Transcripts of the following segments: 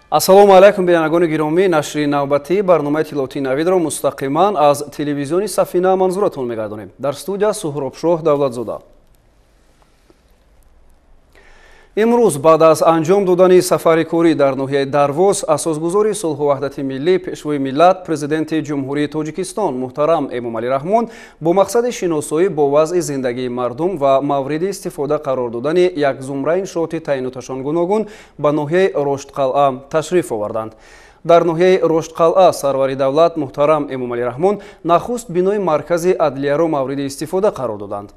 Ассалому алайкум, бинандагони гиромӣ. Нашри навбатии барномаи иттилоотии Навидро мустақиман аз телевизиони Сафина манзуратон мегардонем. Дар студия Суҳробшоҳ Давлатзода. Имрӯз баъд аз анҷом додани сафари корӣ дар ноҳияи Дарвоз, асосгузори сулҳу ваҳдати миллӣ, пешвои миллат, президенти Ҷумҳурии Тоҷикистон муҳтарам Эмомалӣ Раҳмон бо мақсади шиносоӣ бо вазъи зиндагии мардум ва мавриди истифода қарор додани як зумра иншооти таъиноташон гуногун ба ноҳияи Роштқалъа ташриф оварданд. Дар ноҳияи Роштқалъа сарвари давлат муҳтарам Эмомалӣ Раҳмон нахуст бинои маркази адлияро мавриди истифода қарор доданд.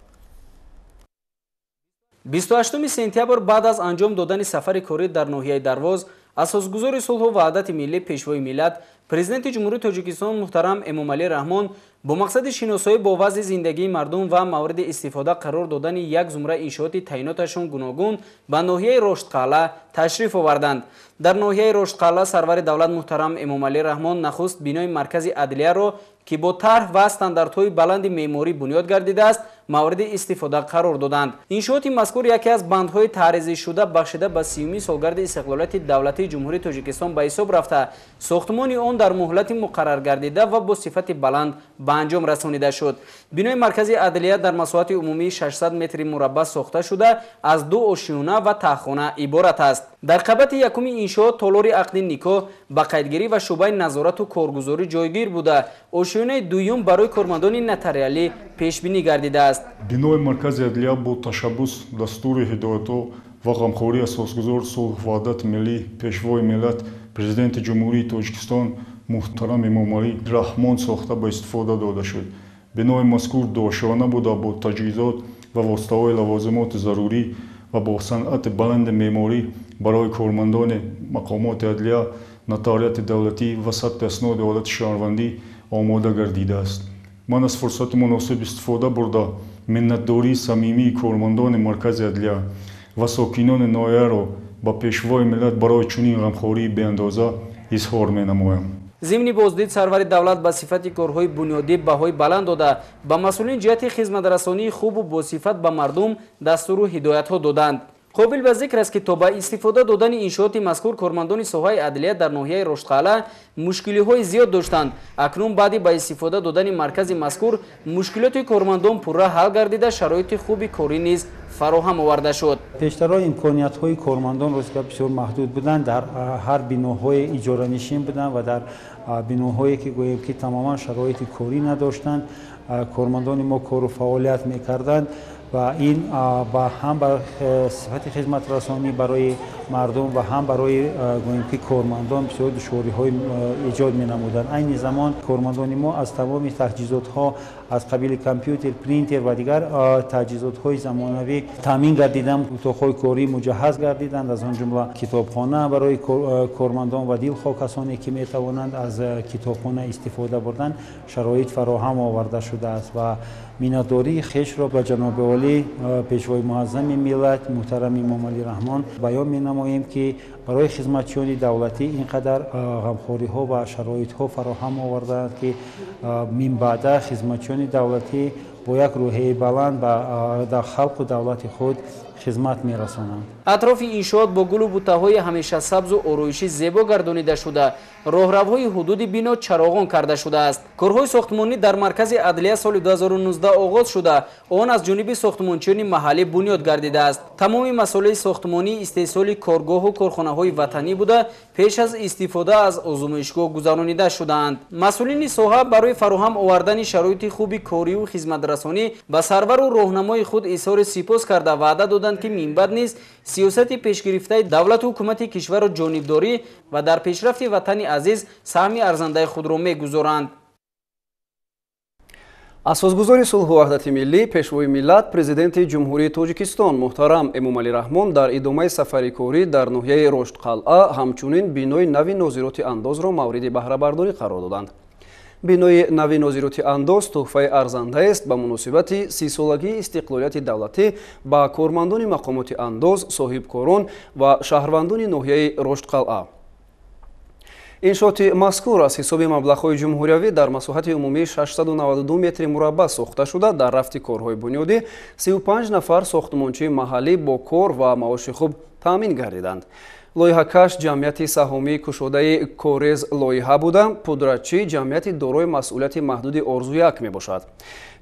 28 сентябр баъд аз анҷом додани сафари корӣ дар ноҳияи Дарвоз, асосгузори сулҳу ваҳдати миллӣ, пешвои миллат, президенти Ҷумҳурии Тоҷикистон муҳтарам Эмомалӣ Раҳмон бо мақсади шиносоӣ бо вазъи зиндагии мардум ва мавриди истифода қарор додани як зумра иншооти таъиноташон гуногун ба ноҳияи Роштқалъа ташриф оварданд. Дар ноҳияи Роштқалъа сарвари давлат муҳтарам Эмомалӣ Раҳмон нахуст бинои маркази адлияро, ки бо тарҳ ва стандартҳои баланди меъморӣ бунёд гардидааст, мавриди истифода қарор доданд. Иншооти мазкур яке аз бандҳои таъризишуда бахшида ба 30-юми солгарди истиқлолияти давлатии Ҷумҳурии Тоҷикистон ба ҳисоб рафта, сохтмони он дар муҳлати муқаррар гардида ва бо сифати баланд ба анҷом расонида шуд. Бинои маркази адлия дар масоҳати умумии 600 метри мураббаъ сохта шуда, аз ду ошиёна ва таҳхона иборат аст. Дар қабати якуми иншоот толори ақди никоҳ, ба қайдгирӣ ва шӯъбаи назорату коргузорӣ ҷойгир буда, ошиёнаи дуюм барои кормандони нотариалӣ пешбинӣ гардидааст. Бинои маркази адлия бо ташаббус, дастури ҳидоятҳо ва ғамхории асосгузор сулҳу ваҳдати миллӣ, пешвои миллат, президенти Ҷумҳурии Тоҷикистон муҳтарам Эмомалӣ Раҳмон сохта ба истифода дода шуд. Бинои мазкур дуошиёна буда, бо таҷҳизот ва воситаҳои лавозимоти зарурӣ ва бо санъати баланди меъморӣ барои кормандони мақомоти адлия, нотариати давлатӣ ва сабти асноди ҳолати шаҳрвандӣ омода гардидааст. Ман аз фурсати муносиб истифода бурда, миннатдории самимии кормандони маркази адлия ва сокинони ноҳияро ба пешвои миллат барои чунин ғамхории беандоза изҳор менамоям. Зимни боздид сарвари давлат ба сифати корҳои бунёдӣ баҳои баланд дода, ба масъулин ҷиҳати хизматрасонии хубу босифат ба мардум дастуру ҳидоятҳо доданд. Қобил ба зикр аст, ки то ба истифода додани иншооти мазкур кормандони соҳаи адлия дар ноҳияи Роштқалъа мушкилиҳои зиёд доштанд. Акнун баъди ба истифода додани маркази мазкур мушкилоти кормандон пурра ҳал гардида, шароити хуби корӣ низ фароҳам оварда шуд. Пештарҳо имкониятҳои кормандон ростга бисёр маҳдуд буданд, дар ҳар биноҳои иҷоранишин буданд ва дар биноҳое ки гӯем ки тамоман шароити корӣ надоштанд, кормандони мо кору фаъолият мекарданд ва ин ҳам ба сифати хизматрасонӣ барои мардум ва ҳам барои гӯем ки кормандон бисёр душвориҳо эҷод менамуданд. Айни замон кормандони мо аз тамоми таҷҳизотҳо аз қабили компютер, принтер ва дигар таҷҳизотҳои замонавӣ таъмин гардиданд, утоқҳои корӣ муҷаҳҳаз гардиданд, аз он ҷумла китобхона барои кормандон ва дилхоҳ касоне ки метавонанд аз китобхона истифода бурдан шароит фароҳам оварда шудааст ва миннатдории хешро ба ҷаноби олӣ, пешвои муаззами миллат муҳтарам Эмомалӣ Раҳмон баён менамоем, ки барои хизматчиёни давлатӣ ин қадар ғамхориҳо ва шароитҳо фароҳам овардаанд, ки минбаъда хизматчиёни давлатӣ бо як рӯҳияи баланд ба халқу давлати худ хизмат мерасонанд. Атрофи иншоот бо гулу бутаҳои ҳамеша сабзу ороишӣ зебо гардонида шуда, роҳравҳои ҳудуди бино чароғон карда шудааст. Корҳои сохтмонӣ дар маркази адлия соли 2019 оғоз шуда, он аз ҷониби сохтмончиёни маҳаллӣ бунёд гардидааст. Тамоми масолеҳи сохтмонӣ истеҳсоли коргоҳу корхонаҳои ватанӣ буда, пеш аз истифода аз озмоишгоҳ гузаронида шудаанд. Масъулини соҳа барои фароҳам овардани шароити хуби корию хизматрасонӣ ба сарвару роҳнамои худ изҳори сипос карда, ваъда доданд, ки минбаъд низ сиёсати пешгирифтаи давлату ҳукумати кишварро ҷонибдорӣ ва дар пешрафти ватани азиз саҳми арзандаи худро мегузоранд. Асосгузори сулҳу ваҳдати миллӣ, пешвои миллат, президенти Ҷумҳурии Тоҷикистон муҳтарам Эмомалӣ Раҳмон дар идомаи сафари корӣ дар ноҳияи Роштқалъа ҳамчунин бинои нави нозироти андозро мавриди баҳрабардорӣ қарор доданд. Бинои нави нозироти андоз тӯҳфаи арзандаест ба муносибати 30-солагии истиқлолияти давлатӣ ба кормандони мақомоти андоз, соҳибкорон ва шаҳрвандони ноҳияи Роштқалъа. Иншооти мазкур аз ҳисоби маблағҳои ҷумҳуриявӣ дар масоҳати умумии 692 метри мураббаъ сохта шуда, дар рафти корҳои бунёдӣ 35 нафар сохтмончии маҳаллӣ бо кор ва маоши хуб таъмин гардиданд. Лоиҳакаш ҷамъияти саҳомии кушодаи Корез лоиҳа буда, пудратчӣ ҷамъияти дорои масъулияти маҳдуди Орзуяк мебошад.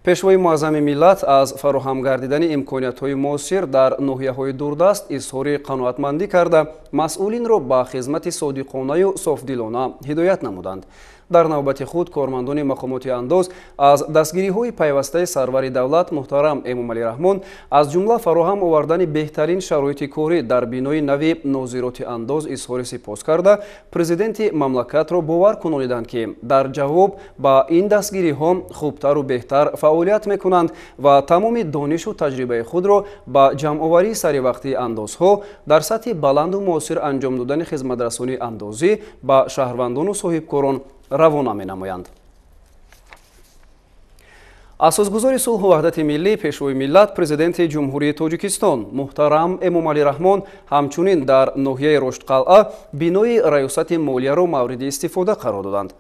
Пешвои муаззами миллат аз фароҳам гардидани имкониятҳои муосир дар ноҳияҳои дурдаст изҳори қаноатмандӣ карда, масъулинро ба хизмати содиқонаю софдилона ҳидоят намуданд. Дар навбати худ кормандони мақомоти андоз аз дастгириҳои пайвастаи сарвари давлат муҳтарам Эмомалӣ Раҳмон, аз ҷумла фароҳам овардани беҳтарин шароити корӣ дар бинои нави нозироти андоз изҳори сипос карда, президенти мамлакатро бовар кунониданд, ки дар ҷавоб ба ин дастгириҳо хубтару беҳтар фаъолият мекунанд ва тамоми донишу таҷрибаи худро ба ҷамъоварии саривақтии андозҳо дар сатҳи баланду муосир анҷом додани хизматрасонии андозӣ ба шаҳрвандону соҳибкорон равона менамоянд. Асосгузори сулҳу ваҳдати миллӣ, Пешвои миллат, Президенти Ҷумҳурии Тоҷикистон муҳтарам Эмомалӣ Раҳмон ҳамчунин дар ноҳияи Роштқалъа бинои раёсати молияро мавриди истифода қарор доданд.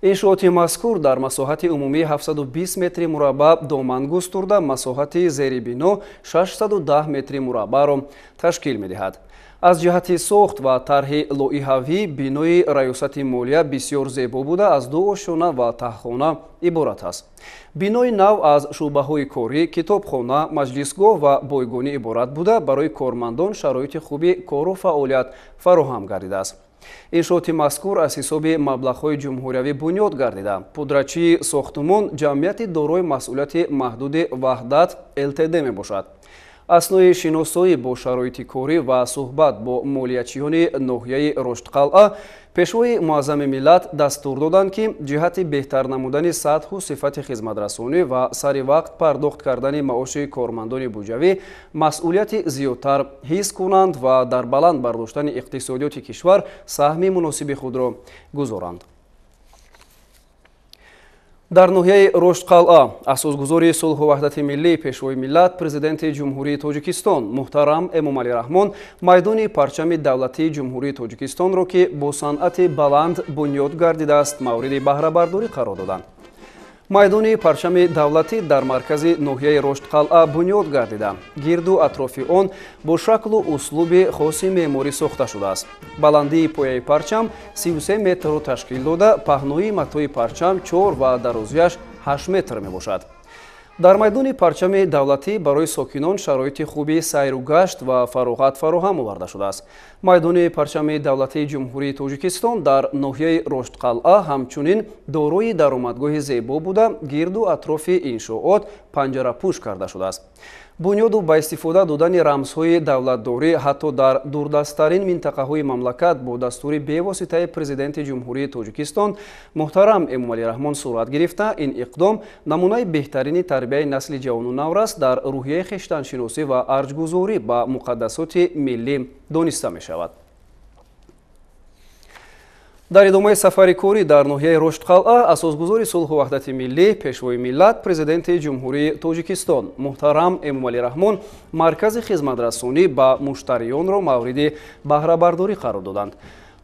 Иншооти мазкур дар масоҳати умумии 720 метри мураббаъ доман густурда, масоҳати зери бино 610 метри мураббаъро ташкил медиҳад. Аз ҷиҳати сохт ва тарҳи лоиҳавӣ бинои раёсати молия бисёр зебо буда, аз ду ошёна ва таҳхона иборат аст. Бинои нав аз шӯъбаҳои корӣ, китобхона, маҷлисгоҳ ва бойгонӣ иборат буда, барои кормандон шароити хуби кору фаъолият фароҳам гардидааст. Иншооти мазкур аз ҳисоби маблағҳои ҷумҳуриявӣ бунёд гардида, пудратчии сохтумон ҷамъияти дорои масъулияти маҳдуди Ваҳдат ЛТД мебошад. Аснои шиносоӣ бо шароити корӣ ва суҳбат бо молиячиёни ноҳияи Роштқалъа пешвои муаззами миллат дастур доданд, ки ҷиҳати беҳтар намудани сатҳу сифати хизматрасонӣ ва сари вақт пардохт кардани маоши кормандони буҷавӣ масъулияти зиёдтар ҳис кунанд ва дар баланд бардоштани иқтисодиёти кишвар саҳми муносиби худро гузоранд. Дар ноҳияи Роштқалъа асосгузори сулҳу ваҳдати миллӣ, Пешвои миллат, Президенти Ҷумҳурии Тоҷикистон муҳтарам Эмомалӣ Раҳмон майдони парчами давлатии Ҷумҳурии Тоҷикистонро, ки бо санъати баланд бунёд гардидааст, мавриди баҳрабардорӣ қарор доданд. Майдони парчами давлатӣ дар маркази ноҳияи Роштқалъа бунёд гардида, гирду атрофи он бо шаклу услуби хоси меъморӣ сохта шудааст. Баландии пояи парчам 33 метрро ташкил дода, паҳноии матои парчам 4 ва дарозияш 8 метр мебошад. Дар майдони парчами давлатӣ барои сокинон шароити хуби сайру гашт ва фароғат фароҳам оварда шудааст. Майдони парчами давлатии Ҷумҳурии Тоҷикистон дар ноҳияи Роштқалъа ҳамчунин дорои даромадгоҳи зебо буда, гирду атрофи иншоот панҷарапӯш карда шудааст. Бунёду ба истифода додани рамзҳои давлатдорӣ ҳатто дар дурдасттарин минтақаҳои мамлакат бо дастури бевоситаи Президенти Ҷумҳурии Тоҷикистон муҳтарам Эмомалӣ Раҳмон сурат гирифта, ин иқдом намунаи беҳтарини тарбияи насли ҷавону наврас дар рӯҳияи хештаншиносӣ ва арҷгузорӣ ба муқаддасоти миллӣ дониста мешавад. Дар идомаи сафари корӣ дар ноҳияи Роштқалъа асосгузори сулҳу ваҳдати миллӣ, Пешвои миллат, Президенти Ҷумҳурии Тоҷикистон муҳтарам Эмомалӣ Раҳмон маркази хизматрасонӣ ба муштариёнро мавриди баҳрабардорӣ қарор доданд.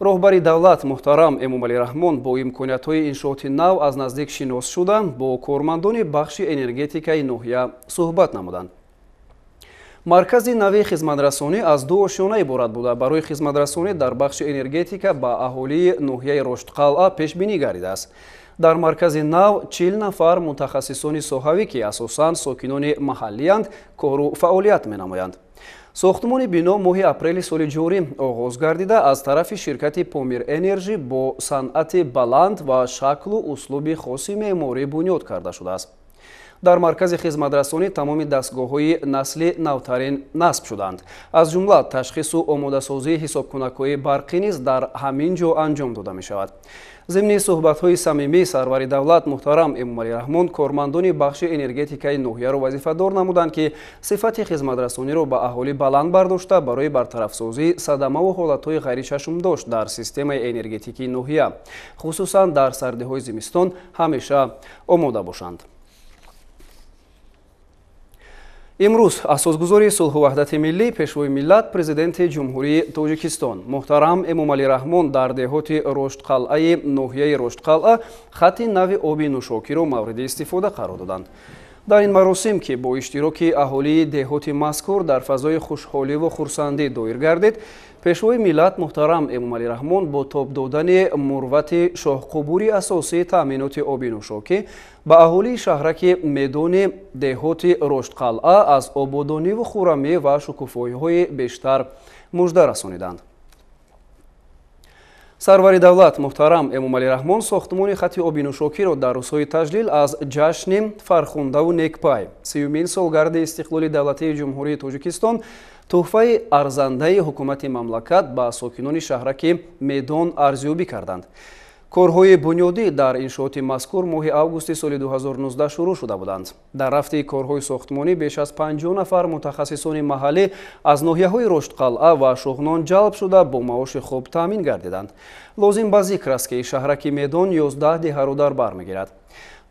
Роҳбари давлат муҳтарам Эмомалӣ Раҳмон бо имкониятҳои иншооти нав аз наздик шинос шуда, бо кормандони бахши энергетикаи ноҳия суҳбат намуданд. Маркази нави хизматрасонӣ аз ду ошёна иборат буда, барои хизматрасонӣ дар бахши энергетика ба аҳолии ноҳияи Роштқалъа пешбинӣ гардидааст. Дар маркази нав 40 нафар мутахассисони соҳавӣ, ки асосан сокинони маҳаллиянд, кору фаъолият менамоянд. Сохтмони бино моҳи апрели соли ҷорӣ оғоз гардида, аз тарафи ширкати Помир Энержи бо санъати баланд ва шаклу услуби хоси меъморӣ бунёд карда шудааст. Дар маркази хизматрасонӣ тамоми дастгоҳҳои насли навтарин насб шуданд. Аз ҷумла ташхису омодасозии ҳисобкунакҳои барқӣ низ дар ҳамин ҷо анҷом дода мешавад. Зимни суҳбатҳои самимӣ сарвари давлат муҳтарам Эмомалӣ Раҳмон кормандони бахши энергетикаи ноҳияро вазифадор намуданд, ки сифати хизматрасониро ба аҳолӣ баланд бардошта, барои бартарафсозии садамаву ҳолатҳои ғайричашмдошт дар системаи энергетикии ноҳия, хусусан дар сардиҳои зимистон, ҳамеша омода бошанд. Имрӯз асосгузори сулҳу ваҳдати миллӣ, Пешвои миллат, Президенти Ҷумҳурии Тоҷикистон муҳтарам Эмомалӣ Раҳмон дар деҳоти Роштқалъаи ноҳияи Роштқалъа хати нави оби нӯшокиро мавриди истифода қарор доданд. Дар ин маросим, ки бо иштироки аҳолии деҳоти мазкур дар фазои хушҳоливу хурсандӣ доир гардид, Пешвои миллат муҳтарам Эмомалӣ Раҳмон бо тоб додани мурвати шоҳқубури асосии таъминоти оби нӯшокӣ ба аҳолии шаҳраки Медони деҳоти Роштқалъа аз ободониву хуррамӣ ва шукуфоиҳои бештар мужда расониданд. Сарвари давлат муҳтарам Эмомалӣ Раҳмон сохтмони хати оби нӯшокиро дар рӯзҳои таҷлил аз ҷашни фархундаву некпай, 30-умин солгарди истиқлоли давлатии Ҷумҳурии Тоҷикистон, тӯҳфаи арзандаи ҳукумати мамлакат ба сокинони шаҳраки Медон арзёбӣ карданд. Корҳои бунёдӣ дар иншооти мазкур моҳи августи соли 2019 шурӯъ шуда буданд. Дар рафти корҳои сохтмонӣ беш аз 50 нафар мутахассисони маҳаллӣ аз ноҳияҳои Роштқалъа ва Шуғнон ҷалб шуда, бо маоши хуб таъмин гардиданд. Лозим ба зикр аст, ки шаҳраки Медон 11 деҳаро дар бар мегирад.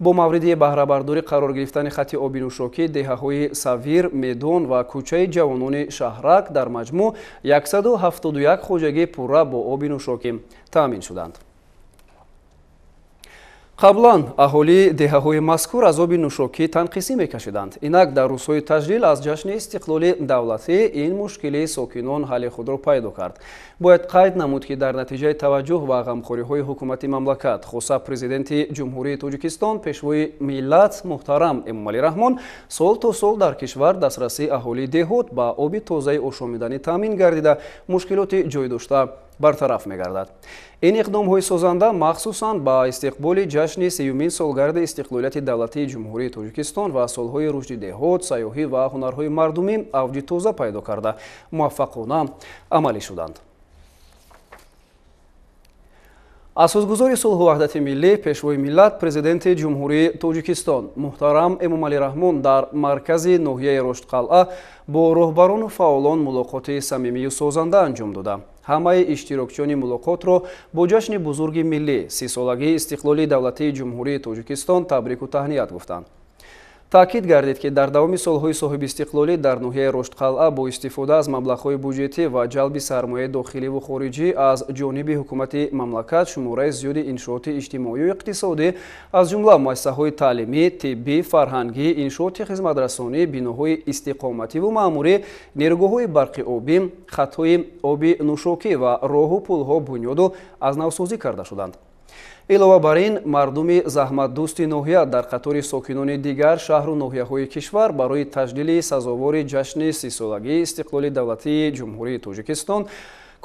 Бо мавриди баҳрабардорӣ қарор гирифтани хати оби нӯшокӣ деҳаҳои Савир, Медон ва кӯчаи ҷавонони шаҳрак дар маҷмӯъ 171 хоҷагӣ пурра бо оби нӯшокӣ таъмин шуданд. Қаблан аҳолии деҳаҳои мазкур аз оби нӯшокӣ танқисӣ мекашиданд. Инак дар рӯзҳои таҷлил аз ҷашни истиқлоли давлатӣ ин мушкилии сокинон ҳалли худро пайдо кард. Бояд қайд намуд, ки дар натиҷаи таваҷҷӯҳ ва ғамхориҳои ҳукумати мамлакат, хоса Президенти Ҷумҳурии Тоҷикистон, Пешвои миллат муҳтарам Эмомалӣ Раҳмон, сол то сол дар кишвар дастрасии аҳолии деҳот ба оби тозаи ошомиданӣ таъмин гардида, мушкилоти ҷой дошта бартараф мегардад. Ин иқдомҳои созанда махсусан ба истиқболи ҷашни 30-умин солгарди истиқлолияти давлатии Ҷумҳурии Тоҷикистон ва солҳои рушди деҳот, сайёҳӣ ва ҳунарҳои мардумӣ авҷи тоза пайдо карда, муваффақона амалӣ шуданд. Асосгузори сулҳу ваҳдати миллӣ, Пешвои миллат, Президенти Ҷумҳурии Тоҷикистон муҳтарам Эмомалӣ Раҳмон дар маркази ноҳияи Роштқалъа бо роҳбарону фаъолон мулоқоти самимию созанда анҷом дода. Ҳамаи иштирокчиёни мулоқотро бо ҷашни бузурги миллӣ, 30-солагии истиқлоли давлатии Ҷумҳурии Тоҷикистон табрику таҳният гуфтанд. Таъкид гардид, ки дар давоми солҳои соҳибистиқлолӣ дар ноҳияи Роштқалъа бо истифода аз маблағҳои буҷетӣ ва ҷалби сармояи дохиливу хориҷӣ аз ҷониби ҳукумати мамлакат шумораи зиёди иншооти иҷтимоию иқтисодӣ, аз ҷумла муассисаҳои таълимӣ, тиббӣ, фарҳангӣ, иншооти хизматрасонӣ, биноҳои истиқомативу маъмурӣ, нерӯгоҳҳои барқи обӣ, хатҳои оби нӯшокӣ ва роҳу пулҳо бунёду аз навсозӣ карда шуданд. Илова бар ин, мардуми заҳматдӯсти ноҳия дар қатори сокинони дигар шаҳру ноҳияҳои кишвар барои таҷлили сазовори ҷашни 30-солагии истиқлоли давлатии Ҷумҳурии Тоҷикистон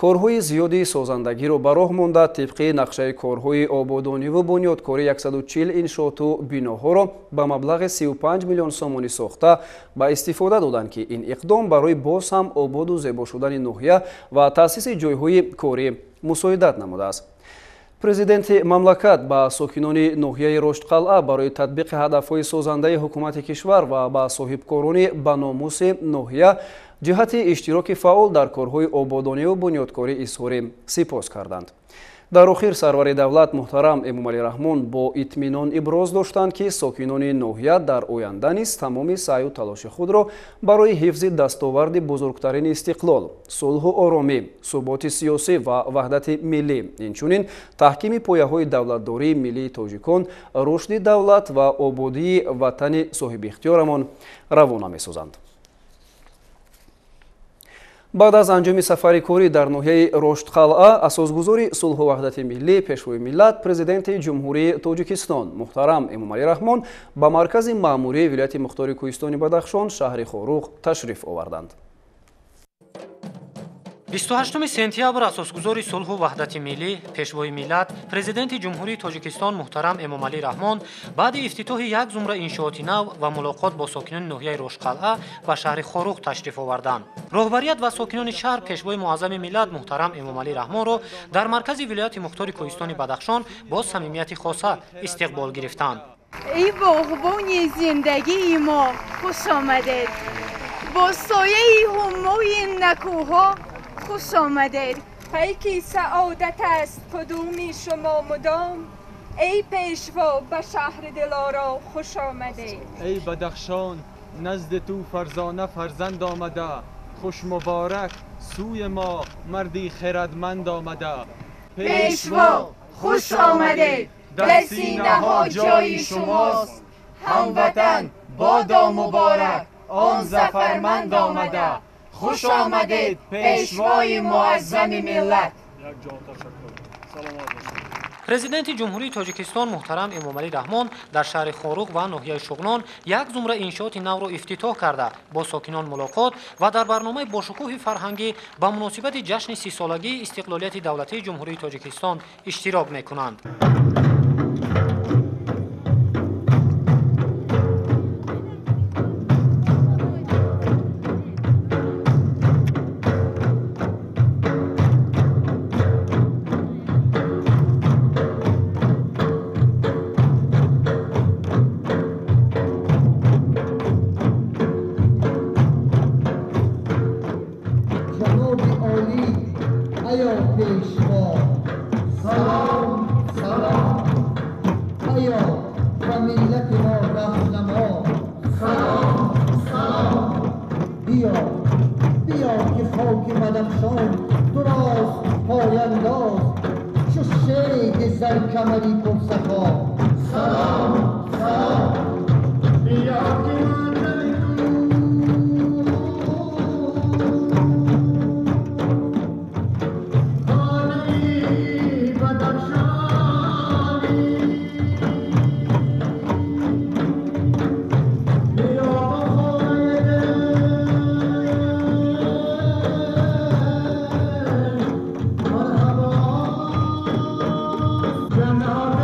корҳои зиёди созандагиро ба роҳ монда, тибқи нақшаи корҳои ободониву бунёдкорӣ 140 иншооту биноҳоро ба маблағи 35 миллион сомонӣ сохта ба истифода доданд, ки ин иқдом барои боз ҳам ободу зебо шудани ноҳия ва таъсиси ҷойҳои корӣ мусоидат намудааст. Президенти мамлакат ба сокинони ноҳияи Роштқалъа барои татбиқи ҳадафҳои созандаи ҳукумати кишвар ва ба соҳибкорони баномуси ноҳия ҷиҳати иштироки фаъол дар корҳои ободониву бунёдкорӣ изҳори сипос карданд. Дар охир сарвари давлат муҳтарам Эмомалӣ Раҳмон бо итминон иброз доштанд, ки сокинони ноҳия дар оянда низ тамоми саъю талоши худро барои ҳифзи дастоварди бузургтарини истиқлол, сулҳу оромӣ, суботи сиёсӣ ва ваҳдати миллӣ, инчунин таҳкими пояҳои давлатдории миллии тоҷикон, рушди давлат ва ободии ватани соҳибихтиёрамон равона месозанд. Баъд аз анҷоми сафари корӣ дар ноҳияи Роштқалъа асосгузори сулҳу ваҳдати миллӣ, Пешвои миллат, Президенти Ҷумҳурии Тоҷикистон муҳтарам Эмомалӣ Раҳмон ба маркази маъмурии вилояти мухтори Кӯҳистони Бадахшон, шаҳри Хоруғ ташриф оварданд. 28 сентябр асосгузори сулҳу ваҳдати миллӣ, Пешвои миллат, Президенти Ҷумҳурии Тоҷикистон муҳтарам Эмомалӣ Раҳмон баъди ифтитоҳи як зумра иншооти нав ва мулоқот бо сокинони ноҳияи Рошқалъа ба шаҳри Хоруғ ташриф оварданд. Роҳбарият ва сокинони шаҳр Пешвои муаззами миллат муҳтарам Эмомалӣ Раҳмонро дар маркази вилояти мухтори Кӯҳистони Бадахшон бо самимияти хоса истиқбол гирифтанд. Эй боғбони зиндагии мо, хуш омадед! Бо сояи ҳумои накӯҳо хуш омадед! Пайки саодат аст қудуми шумо мудом, эй пешво, ба шаҳри Дилоро хуш омадед! Эй Бадахшон, назди ту фарзона фарзанд омада, хуш муборак сӯи мо марди хирадманд омада. Пешво, хуш омадед! Дар синаҳо ҷои шумост, ҳамватан, Бодо муборак он зафарманд омада. Хуш омадед, пешвои муаззами миллат. Президенти Ҷумҳурии Тоҷикистон муҳтарам Эмомалӣ Раҳмон дар шаҳри Хоруғ ва ноҳияи Шуғнон як зумра иншооти навро ифтитоҳ карда, бо сокинон мулоқот ва дар барномаи бошукӯҳи фарҳангӣ ба муносибати ҷашни 30-солагии истиқлолияти давлатии Ҷумҳурии Тоҷикистон иштирок мекунанд. Now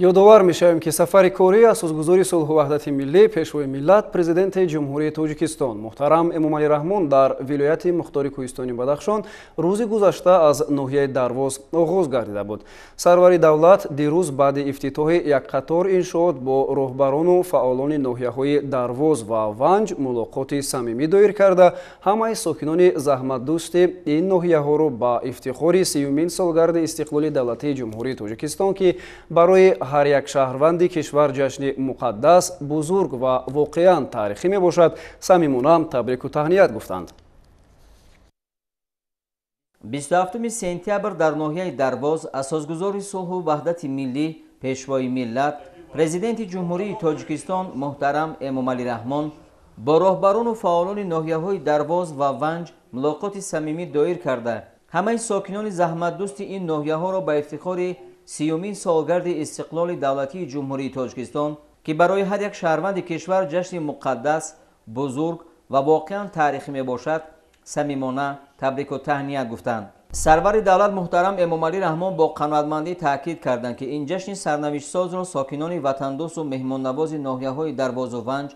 Ёдовар мешавем, ки сафари кории асосгузори сулҳу ваҳдати миллӣ, пешвои миллат, президенти Ҷумҳурии Тоҷикистон муҳтарам Эмомалӣ Раҳмон дар вилояти мухтори кӯҳистони Бадахшон рӯзи гузашта аз ноҳияи Дарвоз оғоз гардида буд. Сарвари давлат дирӯз баъди ифтитоҳи як қатор иншоот бо роҳбарону фаъолони ноҳияҳои Дарвоз ва Ванҷ мулоқоти самимӣ доир карда, ҳамаи сокинони заҳматдӯсти ин ноҳияҳоро ба ифтихори 30-умин солгарди истиқлоли давлатии Ҷумҳурии Тоҷикистон, ки барои ҳар як шаҳрванди кишвар ҷашни муқаддас, бузург ва воқеан таърихӣ мебошад, самимона табрику таҳният гуфтанд. 27 сентябр дар ноҳияи Дарвоз асосгузори сулҳу ваҳдати миллӣ, пешвои миллат, президенти Ҷумҳурии Тоҷикистон муҳтарам Эмомалӣ Раҳмон бо роҳбарону фаъолони ноҳияҳои Дарвоз ва Ванҷ мулоқоти самимӣ доир карда, ҳамаи сокинони заҳматдӯсти ин ноҳияҳоро ба ифтихори 30-умин солгарди истиқлоли давлатии Ҷумҳурии Тоҷикистон, ки барои ҳар як шаҳрванди кишвар ҷашни муқаддас, бузург ва воқеан таърихӣ мебошад, самимона табрику таҳният гуфтанд. Сарвари давлат муҳтарам Эмомалӣ Раҳмон бо қаноатмандӣ таъкид карданд, ки ин ҷашни сарнавиштсозро сокинони ватандӯсту меҳмоннавози ноҳияҳои Дарвозу Ванҷ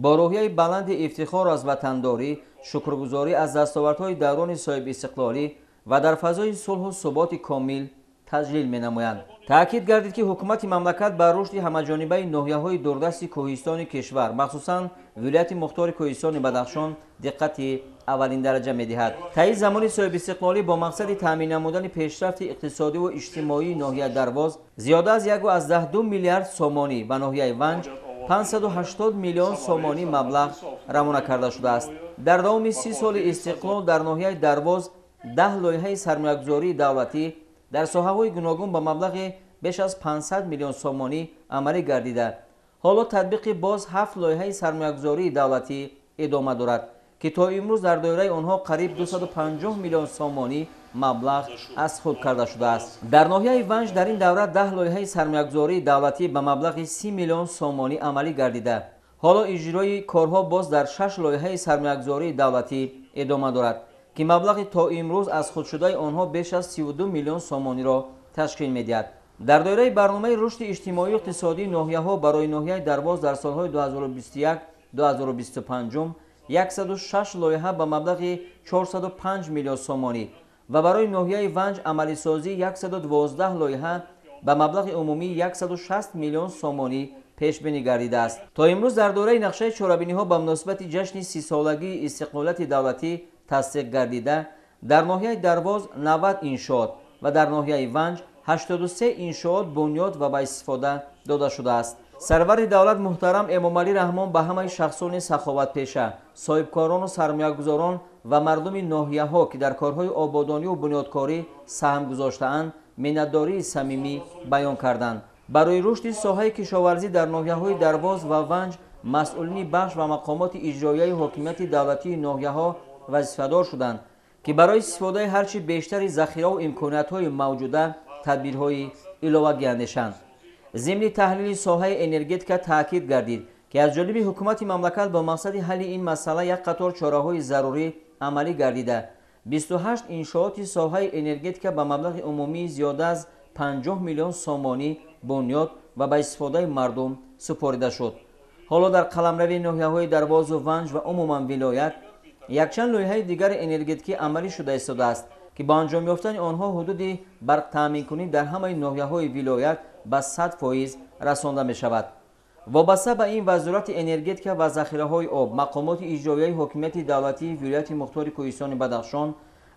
бо рӯҳияи баланди ифтихор аз ватандорӣ, шукргузорӣ аз дастовардҳои даврони соҳибистиқлолӣ ва дар фазои сулҳу суботи комил таҷлил менамоянд. Таъкид гардид, ки ҳукумати мамлакат ба рушди ҳамаҷонибаи ноҳияҳои дурдасти кӯҳистони кишвар, махсусан вилояти мухтори кӯҳистони Бадахшон, диққати аввалиндараҷа медиҳад. Таи замони соҳибистиқлолӣ бо мақсади таъмин намудани пешрафти иқтисодиву иҷтимоии ноҳияи Дарвоз зиёда аз 1,2 миллиард сомонӣ ба ноҳияи Ванҷ 580 миллион сомонӣ маблағ равона карда шудааст. Дар давоми 30 соли истиқлол дар ноҳияи Дарвоз 10 лоиҳаи сармоягузории давлатӣ дар соҳаҳои гуногун ба маблағи беш аз 500 миллион сомонӣ амалӣ гардида, ҳоло татбиқи боз 7 лоиҳаи сармоягузории давлатӣ идома дорад, ки то имрӯз дар доираи онҳо қариб 250 миллион сомонӣ маблағ аз худ карда шудааст. Дар ноҳияи Ванҷ дар ин давра 10 лоиҳаи сармоягузории давлатӣ ба маблағи 30 миллион сомонӣ амалӣ гардида, ҳоло иҷрои корҳо боз дар 6 лоиҳаи сармоягузории давлатӣ идома дорад, ки маблағи то имрӯз аз худшудаи онҳо беш аз 32 миллион сомониро ташкил медиҳад. Дар доираи барномаи рушди иҷтимоию иқтисодии ноҳияҳо барои ноҳияи Дарвоз дар солҳои 2021-2025 106 лоиҳа ба маблағи 405 миллион сомонӣ ва барои ноҳияи Ванҷ амалисозии 112 лоиҳа ба маблағи умумии 160 миллион сомонӣ пешбинӣ гардидааст. То имрӯз дар доираи нақшаи чорабиниҳо ба муносибати ҷашни 30-солагии истиқлолияти давлатӣ тасдиқ гардида, дар ноҳияи Дарвоз 90 иншоот ва дар ноҳияи Ванҷ 83 иншоот бунёд ва ба истифода дода шудааст. Сарвари давлат муҳтарам Эмомалӣ Раҳмон ба ҳамаи шахсони саховатпеша, соҳибкорону сармоягузорон ва мардуми ноҳияҳо, ки дар корҳои ободониву бунёдкорӣ саҳм гузоштаанд, миннатдории самимӣ баён карданд. Барои рушди соҳаи кишоварзӣ дар ноҳияҳои Дарвоз ва Ванҷ масъулини бахш ва мақомоти иҷроияи ҳокимияти давлатии ноҳияҳо вазифадор шуданд, ки барои истифодаи ҳарчи бештари захираву имкониятҳои мавҷуда тадбирҳои иловагӣ андешанд. Зимни таҳлили соҳаи энергетика таъкид гардид, ки аз ҷониби ҳукумати мамлакат бо мақсади ҳалли ин масъала як қатор чораҳои зарурӣ амалӣ гардида, 28 иншооти соҳаи энергетика ба маблағи умумии зиёда аз 50 миллион сомонӣ бунёд ва ба истифодаи мардум супорида шуд. Ҳоло дар қаламрави ноҳияҳои Дарвозу Ванҷ ва умуман вилоят якчанд лоиҳаи дигари энергетикӣ амалӣ шуда истодааст, ки бо анҷом ёфтани онҳо ҳудуди барқтаъминкунӣ дар ҳамаи ноҳияҳои вилоят ба 100% расонда мешавад. Вобаста ба ин Вазорати энергетика ва захираҳои об, мақомоти иҷроияи ҳокимияти давлатии вилояти мухтори кӯҳистони Бадахшон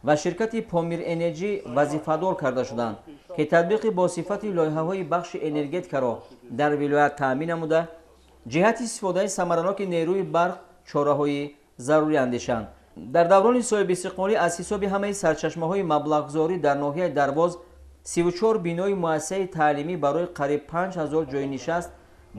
ва ширкати Помир Энерҷи вазифадор карда шуданд, ки татбиқи бо сифати лоиҳаҳои бахши энергетикаро дар вилоят таъмин намуда, ҷиҳати истифодаи самараноки нерӯи барқ чораҳои зарурӣ андешанд. Дар даврони соҳибистиқлолӣ аз ҳисоби ҳамаи сарчашмаҳои маблағгузорӣ дар ноҳияи Дарвоз 34 бинои муассисаи таълимӣ барои қариб 5000 ҷойнишаст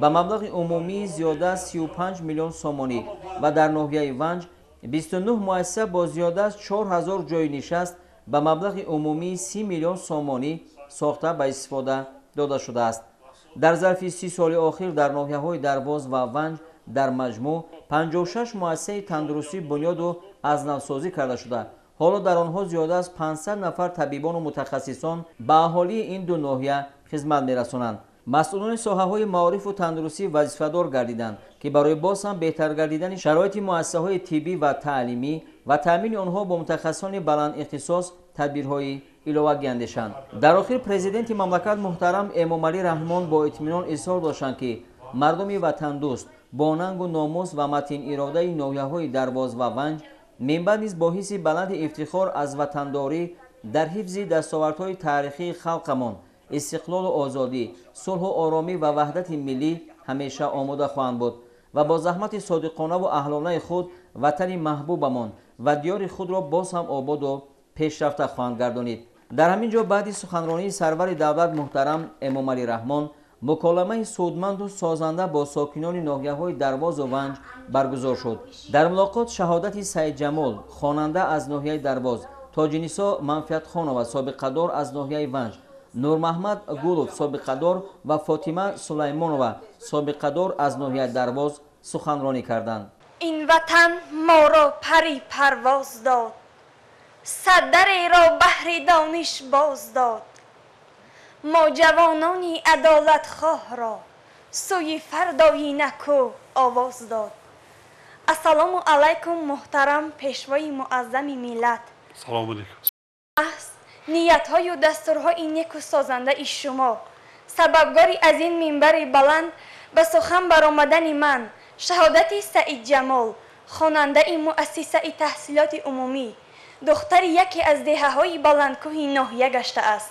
ба маблағи умумии зиёда аз 35 миллион сомонӣ ва дар ноҳияи Ванҷ 29 муассиса бо зиёда аз 4000 ҷойнишаст ба маблағи умумии 30 миллион сомонӣ сохта ба истифода дода шудааст. Дар зарфи 30 соли охир дар ноҳияҳои Дарвоз ва Ванҷ дар маҷмӯъ 56 муассисаи тандурустӣ бунёду аз навсозӣ карда шуда, ҳоло дар онҳо зиёда аз 500 нафар табибону мутахассисон ба аҳолии ин ду ноҳия хизмат мерасонанд. Масъулони соҳаҳои маорифу тандурустӣ вазифадор гардиданд, ки барои боз ҳам беҳтар гардидани шароити муассисаҳои тиббӣ ва таълимӣ ва таъмини онҳо бо мутахассисони баландихтисос тадбирҳои иловагӣ андешанд. Дар охир президенти мамлакат муҳтарам Эмомалӣ Раҳмон бо итминон изҳор доштанд, ки мардуми ватандӯст бо нангу номус ва матин иродаи ноҳияҳои Дарвоз ва Ванҷ минбаъд низ бо ҳисси баланди ифтихор аз ватандорӣ дар ҳифзи дастовардҳои таърихии халқамон, истиқлолу озодӣ, сулҳу оромӣ ва ваҳдати миллӣ ҳамеша омода хоҳанд буд ва бо заҳмати содиқонаву аҳлонаи худ ватани маҳбубамон ва диёри худро боз ҳам ободу пешрафта хоҳанд гардонид. Дар ҳамин ҷо баъди суханронии сарвари давлат муҳтарам Эмомалӣ Раҳмон муколамаи судманду созанда бо сокинони ноҳияҳои Дарвозу Ванҷ баргузор шуд. Дар мулоқот Шаҳодати Саидҷамол, хонанда аз ноҳияи Дарвоз, Тоҷинисо Манфиатхонова, собиқадор аз ноҳияи Ванҷ, Нурмаҳмад Гулов, собиқадор, ва Фотима Сулаймонова, собиқадор аз ноҳияи Дарвоз суханронӣ карданд. Ин ватан моро пари парвоз дод, саддареро баҳри дониш боз дод. Мо ҷавонони адолатхоҳро сӯи фардои наку овоз дод. Ассалому алайкум, муҳтарам пешвои муаззами миллат. Салому алайкум. Маҳз ниятҳою дастурҳои неку созандаи шумо сабабгори аз ин минбари баланд ба сухан баромадани ман, Шаҳодати Саидҷамол, хонандаи муассисаи таҳсилоти умумӣ, духтари яке аз деҳаҳои баландкӯҳи ноҳия гаштааст.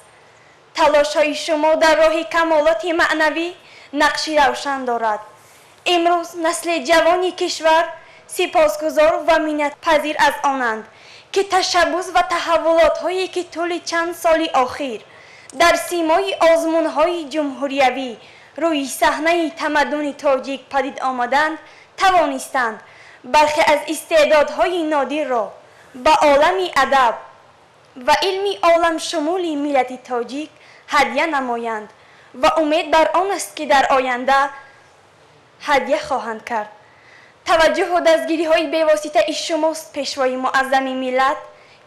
Талошҳои шумо дар роҳи камолоти маънавӣ нақши равшан дорад. Имрӯз насли ҷавони кишвар сипосгузор ва миннатпазир аз онанд, ки ташаббус ва таҳаввулотҳое, ки тӯли чанд соли охир дар симои озмунҳои ҷумҳуриявӣ рӯи саҳнаи тамаддуни тоҷик падид омаданд, тавонистанд бархе аз истеъдодҳои нодирро ба олами адаб ва илми оламшумули миллати тоҷик ҳадя намоянд ва умед бар он аст, ки дар оянда ҳадя хоҳанд кард. Таваҷҷӯҳу дастгириҳои бевоситаи шумост, пешвои муаззами миллат,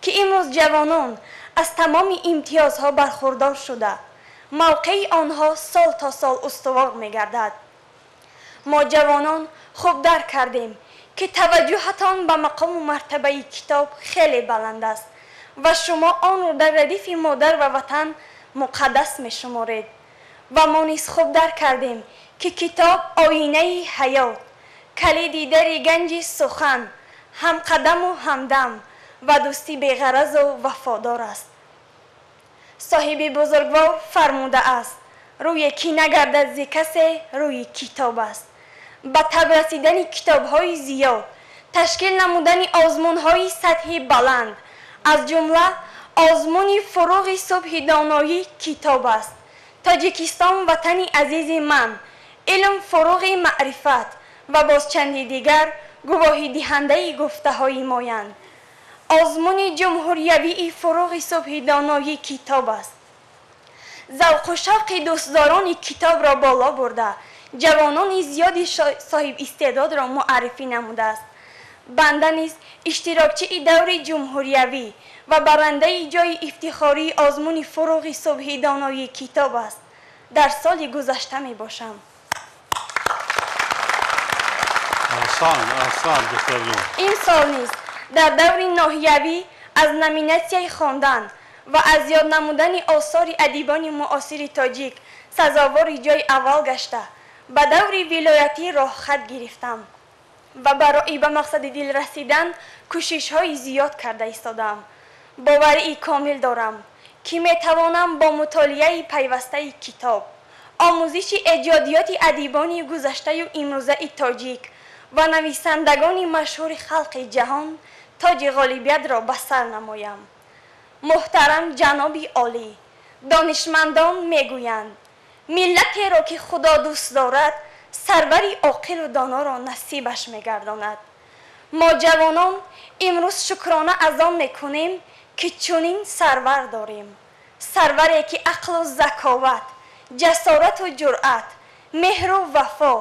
ки имрӯз ҷавонон аз тамоми имтиёзҳо бархурдор шуда, мавқеи онҳо сол то сол устувор мегардад. Мо ҷавонон хуб дарк кардем, ки таваҷҷӯҳатон ба мақому мартабаи китоб хеле баланд аст ва шумо онро дар радифи модар ва ватан муқаддас мешуморед. Ва мо низ хуб дарк кардем, ки китоб оинаи ҳаёт, калиди дари ганҷи сухан, ҳамқадаму ҳамдам ва дӯсти беғаразу вафодор аст. Соҳиби бузургвор фармудааст: рӯе ки нагардад зи касе, рӯи китоб аст. Ба таб расидани китобҳои зиёд, ташкил намудани озмунҳои сатҳи баланд, аз ҷумла озмуни фуруғи субҳи доноӣ китоб аст, Тоҷикистон ватани азизи ман, илм фуруғи маърифат ва боз чанди дигар гувоҳидиҳандаи гуфтаҳои моянд. Озмуни ҷумҳуриявии фуруғи субҳи доноӣ китоб аст завқу шавқи дӯстдорони китобро боло бурда, ҷавонони зиёди соҳибистеъдодро муаррифӣ намудааст. Банда низ иштирокчии даври ҷумҳуриявӣ ва барандаи ҷойи ифтихории озмуни фуруғи субҳи доноии китоб аст дар соли гузашта мебошам. Аҳсан, аҳсан, духтарҷон. Ин сол низ дар даври ноҳиявӣ аз номинатсияи хондан ва аз ёд намудани осори адибони муосири тоҷик сазовори ҷойи аввал гашта, ба даври вилоятӣ роҳхат гирифтам ва барои ба мақсади дил расидан кӯшишҳои зиёд карда истодам. Боварии комил дорам, ки метавонам бо мутолиаи пайвастаи китоб, омӯзиши эҷодиёти адибони гузаштаю имрӯзаи тоҷик ва нависандагони машҳури халқи ҷаҳон тоҷи ғолибиятро ба сар намоям. Муҳтарам ҷаноби олӣ, донишмандон мегӯянд, миллатеро ки Худо дӯст дорад, сарвари оқилу доноро насибаш мегардонад. Мо ҷавонон имрӯз шукрона аз он мекунем, ки чунин сарвар дорем, сарваре ки ақлу заковат, ҷасорату ҷуръат, меҳру вафо,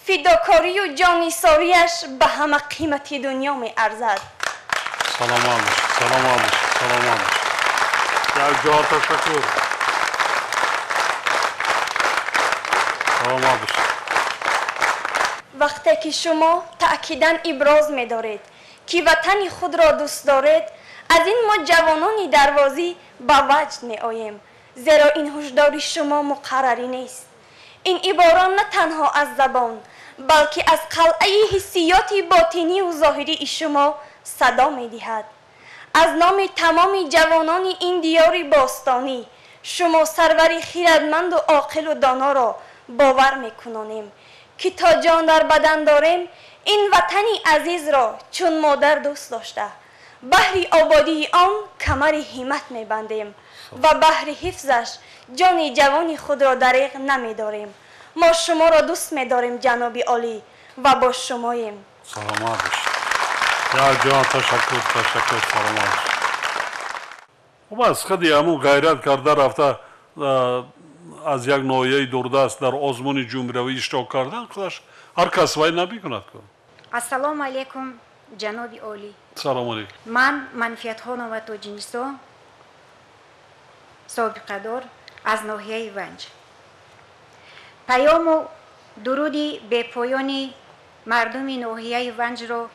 фидокорию ҷоннисориаш ба ҳама қимати дунё меарзад. Саломат бош, саломат бош, саломат бош. Як ҷор ташаккур. Саломат бошед. Вақте ки шумо таъкидан иброз медоред, ки ватани худро дӯст доред, аз ин мо ҷавонони Дарвозӣ ба ваҷд меоем, зеро ин ҳушдори шумо муқаррарӣ нест. Ин ибора на танҳо аз забон, балки аз қалъаи ҳиссиёти ботинию зоҳирии шумо садо медиҳад. Аз номи тамоми ҷавонони ин диёри бостонӣ шумо сарвари хирадманду оқилу доноро бовар мекунонем, ки то ҷон дар бадан дорем, ин ватани азизро чун модар дӯст дошта, баҳри ободии он камари ҳиммат мебандем ва баҳри ҳифзаш ҷони ҷавони худро дареғ намедорем. Мо шуморо дӯст медорем, ҷаноби олӣ, ва бо шумоем. Саломат бошед. Як ҷон ташаккур, ташаккур, саломат бошед. Хуб аст, худи ҳамун ғайрат карда рафта аз як ноҳияи дурдаст дар озмуни ҷумҳуриявӣ иштирок кардан, худаш ҳар кас вай намекунад. Ассалому алайкум, ҷаноби олӣ. Салому алайкум. Ман Манфиатхонова Тоҷинисо, собиқадор аз ноҳияи Ванҷ. Паёму дуруди бепоёни мардуми ноҳияи Ванҷро,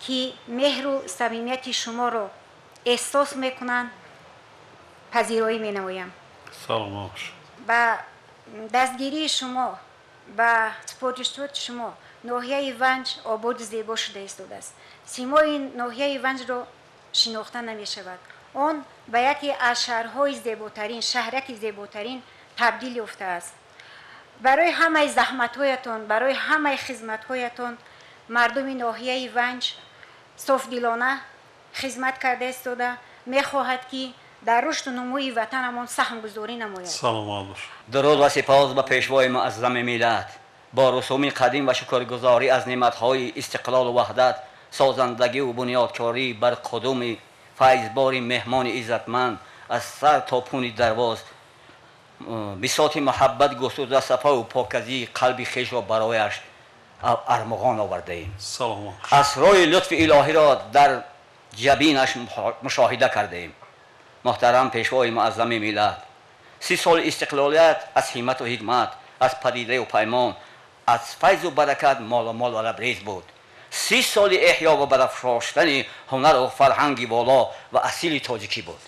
ки меҳру самимияти шуморо эҳсос мекунанд, пазироӣ менамоям. Саломат бошед. Ба дастгирии шумо, ба супоришоти шумо ноҳияи Ванҷ ободу зебо шуда истодааст. Симои ноҳияи Ванҷро шинохта намешавад. Он ба яке аз шаҳрҳои зеботарин, шаҳраки зеботарин табдил ёфтааст. Барои ҳамаи заҳматҳоятон, барои ҳамаи хизматҳоятон мардуми ноҳияи Ванҷ софдилона хизмат карда истода мехоҳад, ки дар рушду нумӯи ватанамон саҳмгузорӣ намояд. Саломат бошед. Дуруд ва сипос ба пешвои муаззами миллат. Бо русуми қадим ва шукргузорӣ аз неъматҳои истиқлолу ваҳдат, созандагиву бунёдкорӣ бар қудуми файзбори меҳмони иззатманд аз сар то пуни Дарвоз бисоти муҳаббат густурда, сафову показии қалби хешро барояш армуғон овардаем. Саломат. Асрои лутфи илоҳиро дар ҷабинаш мушоҳида кардаем. Муҳтарам пешвои муаззами миллат, 30 соли истиқлолият аз ҳиммату ҳикмат, аз падидаю паймон, аз файзу баракат моломол ва лабрез буд. 30 соли эҳё ва барафроштани ҳунару фарҳанги воло ва асили тоҷикӣ буд.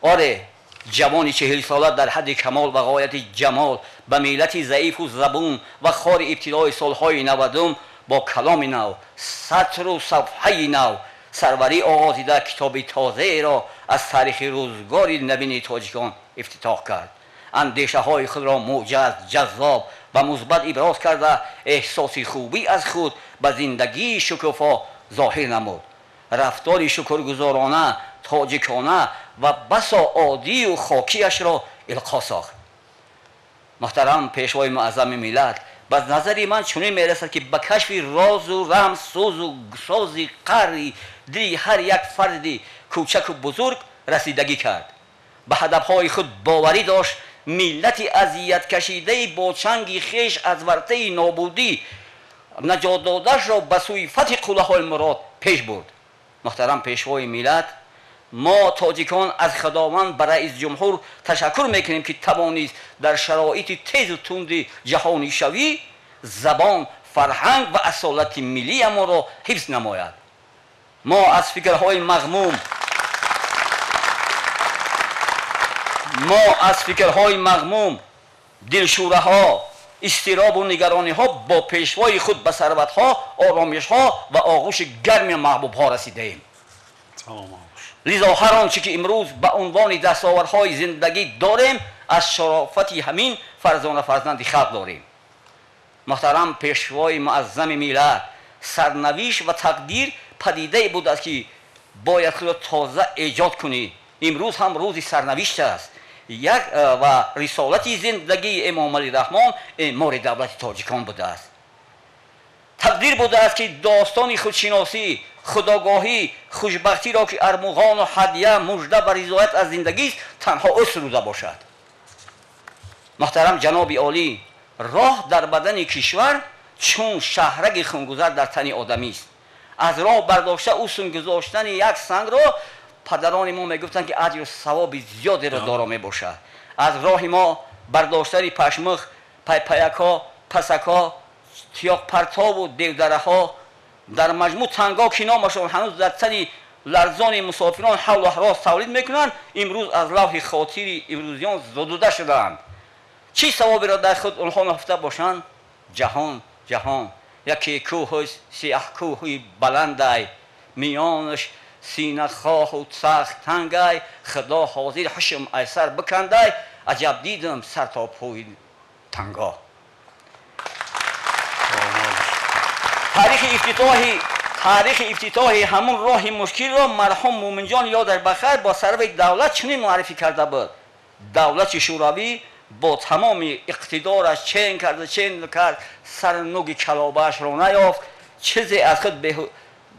Оре, ҷавони 40сола дар ҳадди камол ва ғояти ҷамол ба миллати заифу забун ва хори ибтидои солҳои 90-ум бо каломи нав, сатру сафҳаи нав сарварӣ оғозида, китоби тозаеро аз таърихи рӯзгори навини тоҷикон ифтитоҳ кард. Андешаҳои худро мӯҷаз, ҷаззоб ва мусбат иброз карда, эҳсоси хубӣ аз худ ба зиндагии шукуфо зоҳир намуд. Рафтори шукргузорона, тоҷикона ва басо оддию хокиашро илқо сохт. Муҳтарам пешвои муаззами миллат, ба назари ман чунин мерасад, ки ба кашфи розу рамз, сӯзу сози қаъри дили ҳар як фарди кӯчаку бузург расидагӣ кард. Ба ҳадафҳои худ боварӣ дошт. Миллати азияткашидаи бо чанги хеш аз вартаи нобудӣ наҷот додашро ба сӯи фатҳи қуллаҳои мурод пеш бурд. Муҳтарам пешвои миллат, мо тоҷикон аз Худованд ба раис ҷумҳур ташаккур мекунем, ки тавонист дар шароити тезу тунди ҷаҳонишавӣ забон, фарҳанг ва асолати миллиямонро ҳифз намояд. Мо аз фикрҳои мағмум, мо аз фикрҳои мағмум, дилшӯраҳо, изтиробу нигарониҳо бо пешвои худ ба сарватҳо, оромишҳо ва оғӯши гарми маҳбубҳо расидаем. Лизо ҳар он чӣ ки имрӯз ба унвони дастовардҳои зиндагӣ дорем, аз шарофати ҳамин фарзона фарзанди халқ дорем. Муҳтарам пешвои муаззами миллат, сарнавишт ва тақдир падидае будааст, ки бояд худро тоза эҷод кунӣ. Имрӯз ҳам рӯзи сарнавишт аст. Як ва рисолати зиндагии Эмомалӣ Раҳмон эъмори давлати тоҷикон будааст. Тақдир будааст, ки достони худшиносӣ, худогоҳӣ, хушбахтиро, ки армуғону ҳадя, мужда ва ризоят аз зиндагист, танҳо ӯ суруда бошад. Муҳтарам ҷаноби олӣ, роҳ дар бадани кишвар чун шаҳраги хунгузар дар тани одамист. Аз роҳ бардошта ӯ сунгузоштани як сангро падарони мо мегуфтанд, ки аҷру савоби зиёдеро доро мебошад. Аз роҳи мо бардоштани пашмих Пайпаякҳо, пасакҳо, тиёқпартову девдараҳо, дар маҷмӯъ танго, ки номашон ҳанӯз дар тани ларзони мусофирон ҳавлу ҳарос тавлид мекунанд, имрӯз аз лавҳи хотири имрӯзиён зудуда шудаанд. Чӣ савоберо дар худ онҳо наҳуфта бошанд? Ҷаҳон, ҷаҳон яке кӯҳу сиёҳкӯҳи баландай, миёнаш синахоҳу сахт тангай, худо ҳозир ҳушм айсар бикандай, аҷаб дидам сар то пӯи танго. Таърихи ифтитоҳи ҳамун роҳи мушкилро марҳум Мӯминҷон ёдаш бахайр бо сарви давлат чунин муаррифӣ карда буд: давлати Шӯравӣ бо тамоми иқтидораш чен карда, чен кард, сари нуги калобаашро наёфт, чизе аз худ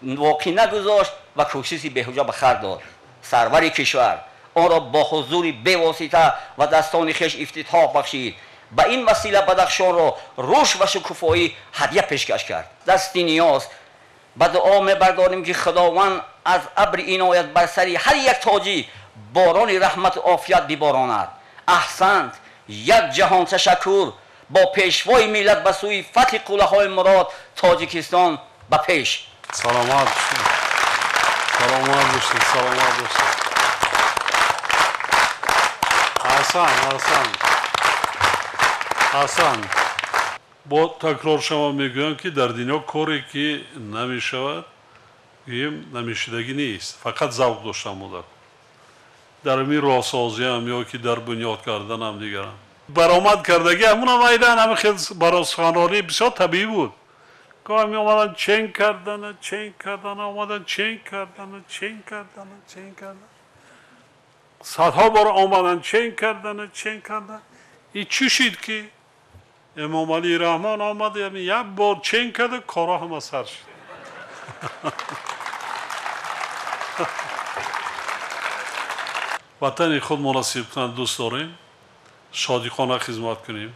воқӣ нагузошт ва кӯшиши беҳуҷа ба хар дод. Сарвари кишвар онро бо ҳузури бевосита ва дастони хеш ифтитоҳ бахшид. Ба ин васила Бадахшонро рушд ва шукуфоӣ ҳадя пешкаш кард. Дасти ниёз ба дуо мебардорем, ки Худованд аз абри иноят бар сари ҳар як тоҷик борони раҳмату офият биборонад. Аҳсант, як ҷаҳон ташаккур. Бо пешвои миллат ба сӯи фатҳи қуллаҳои мурод, Тоҷикистон ба пеш. Саломат бошед, саломат бошед, саломат бошед. Аҳсан, аҳсан, аҳсан. Бо такрор шава мегӯям, ки дар дунё коре ки намешавад, гӯем, намешудагӣ нест, фақат завқ доштан модар. Дар ҳамин роҳсозиам ё ки дар бунёд карданам дигарам баромад кардагӣ, ҳамунам айдан ҳамин хел баросуханронӣ бисёр табиӣ буд. Гоҳ меомадан чен кардана, чен кардана, омадан чен кардана, чен кардана, чен кардана, садҳо бор омадан чен кардана, чен кардана. И чӣ шид ки Эмомалӣ Раҳмон омад, як бор чен карда, корҳо ҳама сар шуд. Ватани худмонро сидқан дӯст дорем, содиқона хизмат кунем,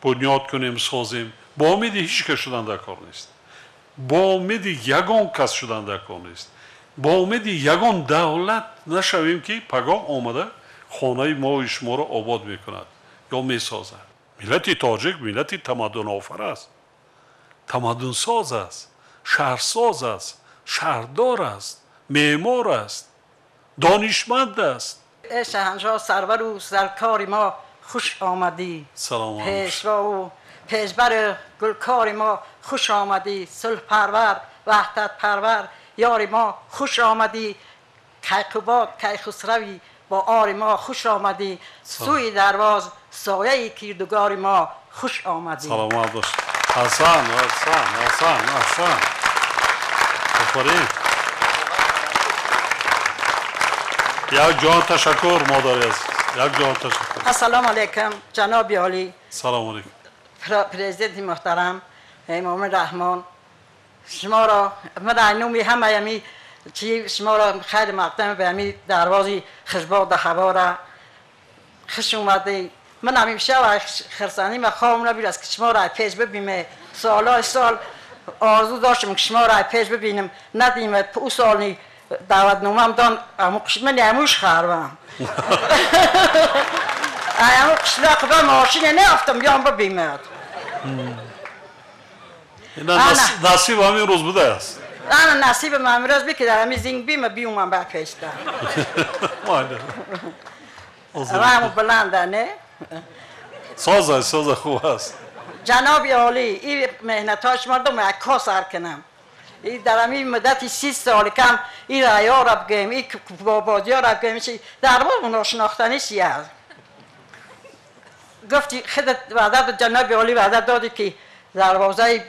бунёд кунем, созем. Бо умеди ҳеҷ кас шудан дар кор нест, бо умеди ягон кас шудан дар кор нест, бо умеди ягон давлат нашавем, ки пагоҳ омада хонаи мои шуморо обод мекунад ё месозад. Миллати тоҷик миллати тамаддунофар аст, тамаддунсоз аст, шаҳрсоз аст, шаҳрдор аст, меъмор аст, донишманд аст. Эй шаҳаншоҳ, сарвару саркори мо, хуш омадӣ. Саломат. Пешвову пешбари гулкори мо, хуш омадӣ. Сулҳпарвар, ваҳдатпарвар, ёри мо, хуш омадӣ. Кайқубод, Кайхусрави бо ори мо, хуш омадӣ. Сӯи Дарвоз, сояи кирдугори мо, хуш омадӣ. Саломат бош. Ҳасан, аҳсан, аҳсан, аҳсан, офарин. Як ҷон ташаккур, модари азиз, як ҷон ташаккур. Ассалому алайкум, ҷаноби олӣ. Салому алайкум. Президенти муҳтарам Эмомалӣ Раҳмон, шуморо ман дар номи ҳамаи ҳами чи шуморо хайри мақдам ба ҳами Дарвози хушбоду ҳавора хуш омадед. Ман ҳамеша хирсандӣ ва хобам набуд, ки шуморо пеш бибинем. Солҳои сол орзу доштам, ки шуморо пеш бибинем, надидем. Ӯ соли даъватномаам дон, ман амуш харвам, аму қишлоқ ба мошине неафтам, биём бибинад. Насиб ҳамин рӯз будааст. Ана насибам ҳамин рӯз би, ки дар ҳамин зинг бима биумам ба пешта. Раму баланда не? Соза, соза, хуб аст. Ҷаноби олӣ, ин меҳнатҳои шумо дум як сар кунам. И дар ҳамин муддати 30 соли кам ин раёро бигӯем, ин бободиёро бигӯем, чи дарбор ношинохтанӣ чи аст. Гуфти худат ваъда, ҷаноби олӣ, ваъда додӣ, ки дарвозаи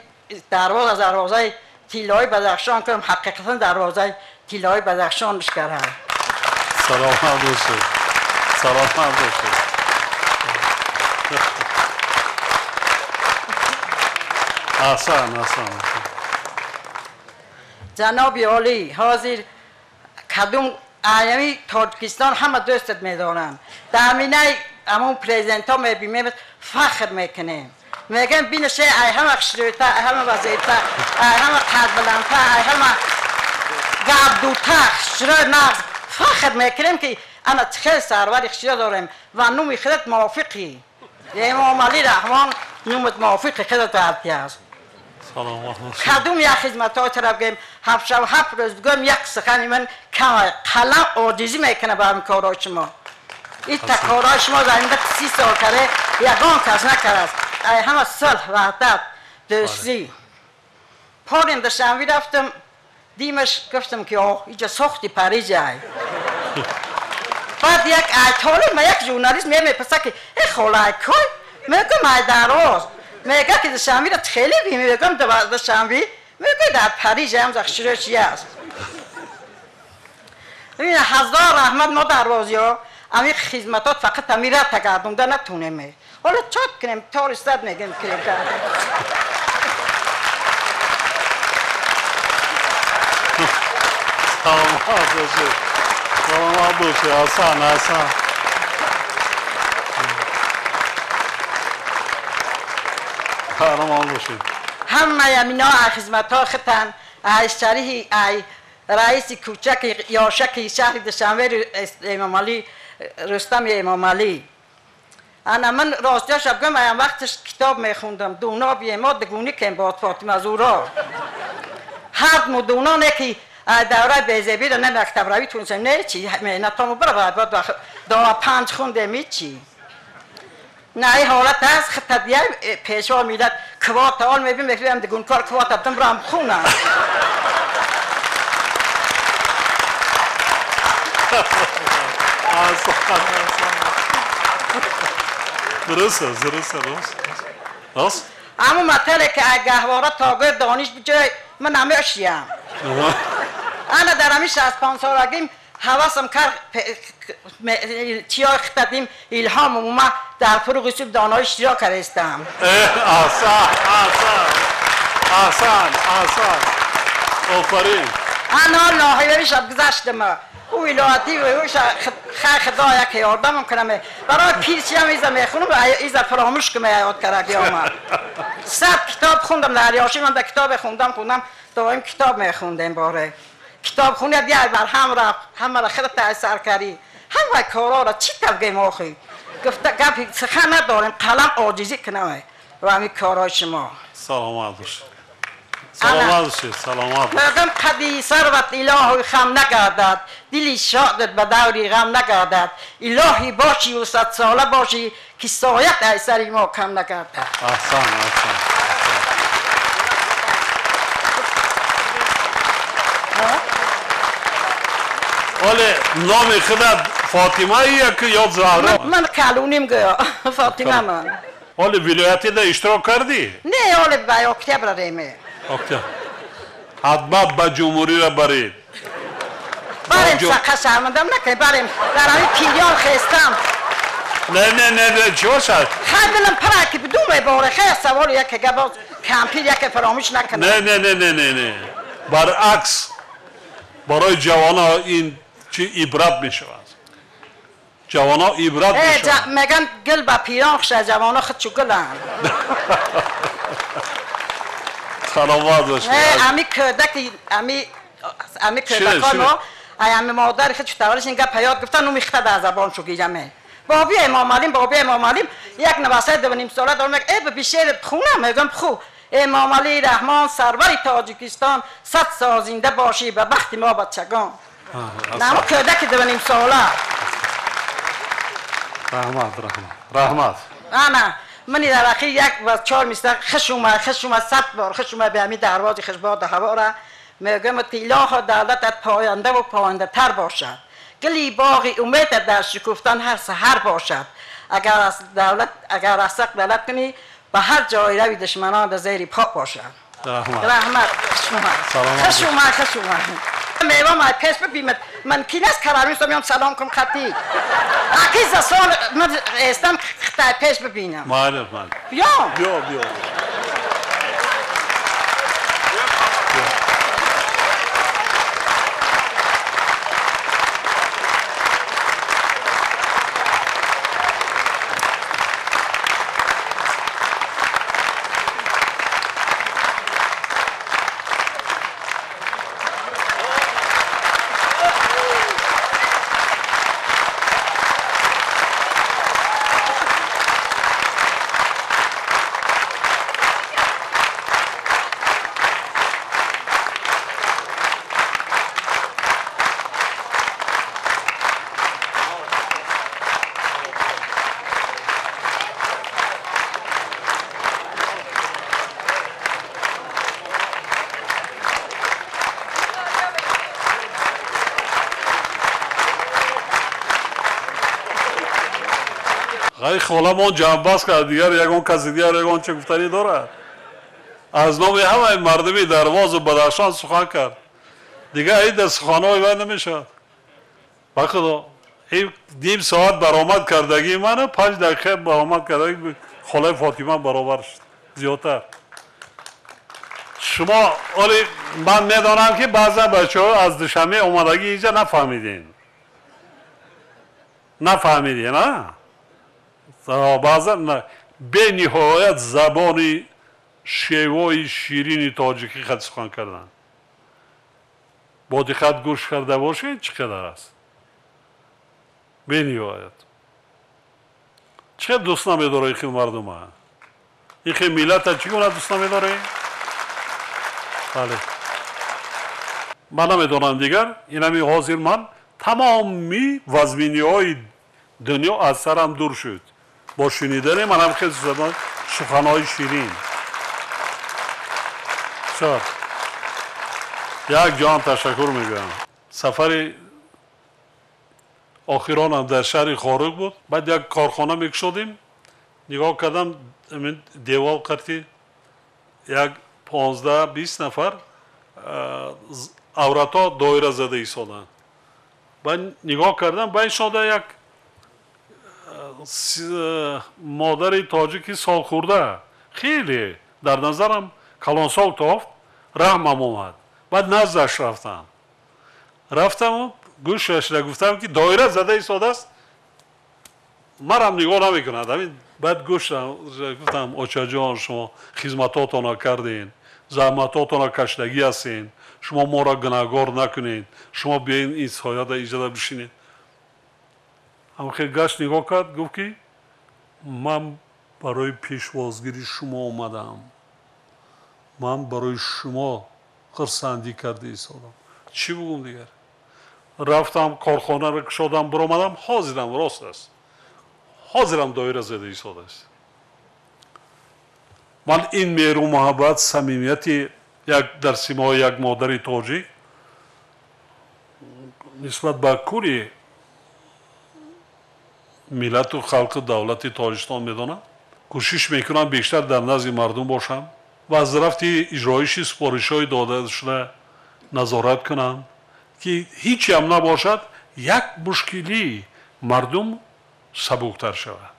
Дарвоз аз дарвозаи тиллои Бадахшон кунам. Ҳақиқатан дарвозаи тиллои Бадахшон кардам. Саломат бошед, саломат бошед. Аҳсан, аҳсан. Ҷаноби олӣ, ҳозир кадом аями Тоҷикистон ҳама дӯстат медоранд. Дар аминаи ҳамон президентҳо мебинем, фахр мекунем, мегӯем, бинаше, ай ҳама хушрӯйта, ай ҳама вазирта, ай ҳама қадбаландта, ай ҳама гапдута, хушрӯй, нағз. Фахр мекунем, ки ана хел сарвари хушрӯ дорем ва номи худат мувофиқӣ. Эмомалӣ Раҳмон нумат мувофиқи худат ҳаст. Кадом як хизматҳои тараф гӯем, ҳафт шаб ҳафт рӯз бигӯем, як сухани ман кам, қалам оҷизӣ мекунад ба ҳамин корҳои шумо. Ин корҳои шумо дар ин 30 сол карда ягон кас накардааст. Ай ҳама сулҳ, ваҳдат, дӯстӣ. Порим Душанбе рафтам, димаш гуфтам ки оҳ, инҷа сохти Париж ай. Баъд як айтолиб ма як журналист мепурсад ки э хола ай кой? Мегӯям ай Дарвоз. Мегӯяд ки Душанберо хеле бим, мегӯям Душанбе, мегӯяд дар Париж ҳам захширо чи аст. Бибин, ҳазор раҳмат мо дарвозиҳо ҳамин хизматот фақат ҳамин ра тагардонда натунем. Ҳоло чот кунем, тори сад мегӯем кирем кардем. Саломат бошед. Саломат бошед. Ҳасан, ҳасан. Саломат бошед. Ҳамаи ҳамино ай хизматҳо хитан, ай шариҳи, ай раиси кӯчаки ёшаки шаҳри Душанбе Эмомалӣ, Рустами Эмомалӣ. Ана ман ростиаш бигӯям, ай вақташ китоб мехондам. Дуно бием мо дугунӣ кем бо Фотима Зуро. Ҳар мудуно не ки давраи безебиро не мактабравӣ тунистем, не чи меҳнатому бара баъд дона панҷ хундем ҳичи. На ин ҳолат ҳаст, хита дия пешво миллат квота ол мебинем, мегӯям дугункор квота дум рам хунам. Дуруст аст, дуруст аст, рост. Ҳамун матале ки ай гаҳвора то гӯр дониш биҷой ман намешиям. Ана дар ҳамин 65 солагим ҳавасам кард чиёи хитадим илҳом омад дар фуруғи субҳ доноӣ иштирок кардастам. Аҳсан, аҳсан, аҳсан, аҳсан. Офарин. Ана ноҳияи шаб гузаштам. Ӯ вилоятӣ хайр худо як ёрдамам кунам. Барои пирчиам иза мехонам, иза фаромӯш кунам ёд кардаги омад. 100 китоб хондам дар ёшӣ, ман дар китобе хондам, доим китоб мехондем боре. Китобхона биай бар ҳам рафт, ҳамаро худат сар кардӣ. Ҳамаи корҳоро чӣ тавр гӯем охӣ? Гуфта гапи сухан надорем, қалам оҷизӣ кунам ва ҳамин корҳои шумо. Саломат бошед. Саломат бошед, саломат бошед. Мегӯям қади сарват илоҳи хам нагардад, дили шодат ба даври ғам нагардад. Илоҳӣ бошӣ ва садсола бошӣ, ки соят ай сари мо кам нагардад. Аҳсан, аҳсан. Оле номи худат Фотима ё ки ё Заҳро? Ман калоним гӯё Фотима ман. Оле вилоятида иштирок кардӣ? Не, оле ба октябр реме. Октябр. Ҳатман ба ҷумҳуриро баред. Барем, сақа шармандам накунед, барем. Дар ҳамин пирён хестам. Не, не, не, не, чӣ бошад? Хай дилам пара ки бидуме боре, хай савол яке гап боз кампир яке фаромӯш накунад. Не, не, не, не, не, не. Баръакс барои ҷавонҳо ин чӣ ибрат мешавад. Ҷавонҳо ибрат мешавад. Мегӯянд гул ба пирон хуш аст, ҷавонҳо худчу гуланд. Саломат бошед. Ами кӯдаки, ами кӯдакон мо, ами модари худчу таваллуд ин гап ҳаёт гуфтан, ну мехта дар забоншу гираме. Боби Эмомалим, боби Эмомалим, як навасаи 2.5 сола дорам, мегӯяд, э биби шеър бихонам, мегӯям бихӯ. Эмомалӣ Раҳмон, сарвари Тоҷикистон, 100 сол зинда бошӣ ба бахти мо бачагон. Намо кӯдаки 2.5 сола. Раҳмат, раҳмат, раҳмат. Ана, мани дар охир як ва чор мисра хуш омад, хуш омад, 100 бор хуш омад ба ҳамин дарвози хушбоду ҳавора. Мегӯям ки илоҳо давлатат поянда ва пояндатар бошад. Гули боғи умедат дар шукуфтан ҳар саҳар бошад. Агар аз давлат, агар аз ҳақ давлат кунӣ, ба ҳар ҷой рави душманон дар зери по бошад. Раҳмат. Раҳмат. Хуш омад. Хуш омад, хуш омад. Мева май пеш бибимад. Ман ки нест карамин меям салом кун хати. Аки за сол ман эстам хитай пеш бибинам. Майли, майли. Биё. Биё, биё. Ғай холамон ҷамъбаст кард, дигар ягон каси дигар ягон чӣ гуфтанӣ дорад? Аз номи ҳамаи мардуми Дарвозу Бадахшон сухан кард. Дигар ин дар суханҳои вай намешавад. Ба худо ним соат баромад кардагии ману 5 дақиқа баромад кардагии холаи Фотима баробар шуд, зиёдтар. Шумо оли ман медонам ки баъзан бачаҳо аз Душанбе омадагӣ инҷа нафаҳмидин. Нафаҳмидин, а? Баъзан бениҳоят забони шевои ширини тоҷикӣ хат сухан кардан. Бо диққат гӯш карда бошед, чӣ қадар аст. Бениҳоят. Чӣ қадар дӯст намедорад ин хел мардума? Ин хел миллата чӣ гуна дӯст намедоред? Бале. Ман намедонам дигар, инами ҳозир ман тамоми вазминиҳои дунё аз сарам дур шуд. Бо шунидани манам хел суханҳои ширин. Бисёр. Як ҷон ташаккур мегӯям. Сафари охиронам дар шаҳри Хоруг буд. Баъд як корхона мекушодем. Нигоҳ кардам, девол қарти як 15-20 нафар аврато доира зада истоданд. Баъд нигоҳ кардам, баъд шода як модари тоҷики солхӯрда, хеле дар назарам калонсол тофт, раҳмам омад. Баъд наздаш рафтам. Рафтаму гӯшашра гуфтам ки доира зада истодааст, марам нигоҳ намекунад. Ҳамин баъд гӯшам гуфтам, очаҷон, шумо хизматотонро кардед, заҳматотонро кашидагӣ ҳастед, шумо моро гунаҳгор накунед, шумо биёед ин сояда иҷода бишинед. Ҳамхел гашт нигоҳ кард, гуфт ки ман барои пешвозгири шумо омадаам, ман барои шумо хурсандӣ карда истодам. Чӣ бугум дигар? Рафтам корхонаро кушодам, биромадам, ҳозирам рост аст, ҳозирам доира зада истодааст. Ман ин меҳру муҳаббат, самимияти як дар симои як модари тоҷик нисбат ба кулли миллату халқу давлати Тоҷикистон медонам. Кӯшиш мекунам бештар дар назди мардум бошам ва аз рафти иҷроиши супоришҳои додашуда назорат кунам ки ҳичиам набошад, як мушкилии мардум сабуктар шавад,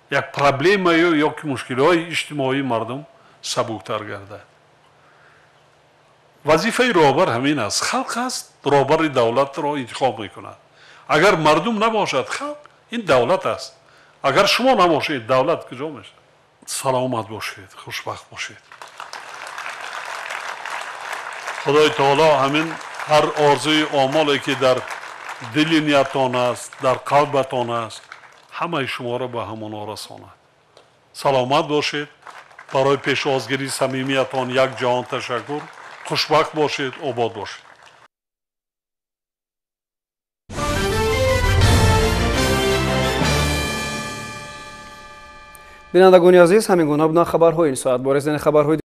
як проблемаю ё ки мушкилиҳои иҷтимоии мардум сабуктар гардад. Вазифаи роҳбар ҳамин аст. Халқ аст, роҳбари давлатро интихоб мекунад. Агар мардум набошад, халқ ин давлат аст. Агар шумо набошед, давлат куҷо мешавад? Саломат бошед, хушбахт бошед. Худои таоло ҳамин ҳар орзуи омоле ки дар дили ниятон аст, дар қалбатон аст, ҳамаи шуморо ба ҳамонҳо расонад. Саломат бошед. Барои пешвозгирии самимиятон як ҷаҳон ташаккур. Хушбахт бошед, обод бошед. Бинандагони азиз, ҳамин гуна буданд хабарҳои ин соат. Бо резани хабарҳои